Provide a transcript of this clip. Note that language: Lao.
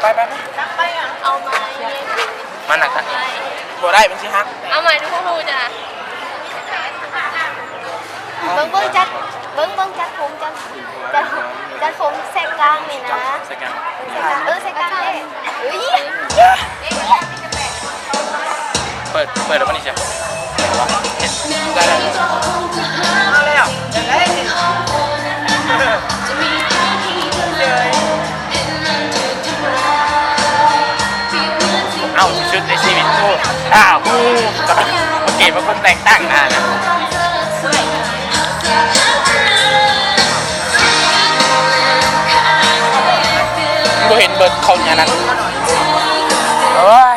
ໄປ ໄປ ໄປ ເອົາມາ ມານັ່ງຕັກນີ້ ບໍ່ໄດ້ ມັນຊິຫັກ. ເອົາໃໝ່ດູ ຮູ້ຈັກ ເບິ່ງ ເບິ່ງຈັດ ເບິ່ງ ເບິ່ງຈັດຜົມ ຈັດ ຈັດ ຈັດຜົມແຊກກາງນີ້ນະ ແຊກກາງ ເອີ ແຊກກາງເດ້. ເອີຍ ເປີດ ເປີດແລ້ວບໍ່ນີ້ ເສຍງ ເອົາແລ້ວ ເອົ້າ ທີ່ສຸດໃນຊີວິດ ໂອ້ ອ້າວ ຮູ້ ກະເກດວ່າຄົນແຕ່ງຕັ້ງນານະ ບໍ່ເຫັນເບິດເຂົາຫຍັງນັ້ນ ໂອ້ຍ.